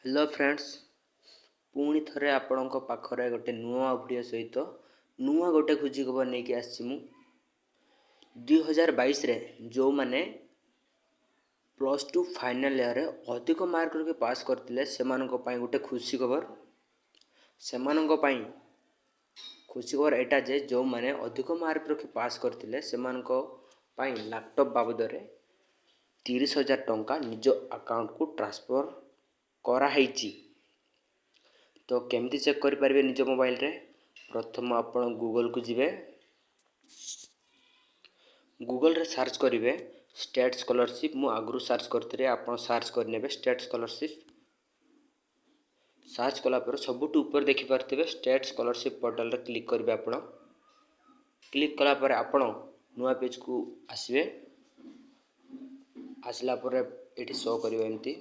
Hello friends, ପୁଣି ଥରେ ଆପଣଙ୍କ ପାଖରେ ଗୋଟେ ନୂଆ ଭିଡ଼ିଓ ସହିତ ନୂଆ ଗୋଟେ ଖୁସି ଖବର ନେଇକି ଆସିଛି ମୁଁ। 2022ରେ ଯେଉଁମାନେ +2 ଫାଇନାଲ୍ ଇୟର୍ରେ ଅଧିକ ମାର୍କ ରଖି ପାସ୍ କରିଥିଲେ, ସେମାନଙ୍କ ପାଇଁ ଗୋଟେ ଖୁସି ଖବର। ସେମାନଙ୍କ ପାଇଁ ଖୁସି ଖବର ଏଇଟା ଯେ ଯେଉଁମାନେ ଅଧିକ ମାର୍କ ରଖି ପାସ୍ କରିଥିଲେ, ସେମାନଙ୍କ ପାଇଁ ଲାପଟପ୍ ବାବଦରେ 30,000 ଟଙ୍କା ନିଜ ଆକାଉଣ୍ଟକୁ ଟ୍ରାନ୍ସଫର୍ କରାହେଇଛି। ତ କେମିତି ଚେକ୍ କରିପାରିବେ ନିଜ ମୋବାଇଲରେ? ପ୍ରଥମ ଆପଣ ଗୁଗଲକୁ ଯିବେ, ଗୁଗଲରେ ସର୍ଚ୍ଚ କରିବେ ଷ୍ଟେଟ୍ ସ୍କଲାରସିପ୍। ମୁଁ ଆଗରୁ ସର୍ଚ୍ଚ କରିଥିଲି, ଆପଣ ସର୍ଚ୍ଚ କରିନେବେ ଷ୍ଟେଟ୍ ସ୍କଲାରସିପ୍। ସର୍ଚ୍ଚ କଲା ପରେ ସବୁଠୁ ଉପରେ ଦେଖିପାରୁଥିବେ ଷ୍ଟେଟ୍ ସ୍କଲାରସିପ୍ ପୋର୍ଟାଲରେ କ୍ଲିକ୍ କରିବେ ଆପଣ। କ୍ଲିକ୍ କଲା ପରେ ଆପଣ ନୂଆ ପେଜ୍କୁ ଆସିବେ। ଆସିଲା ପରେ ଏଠି ଶୋ କରିବ ଏମିତି।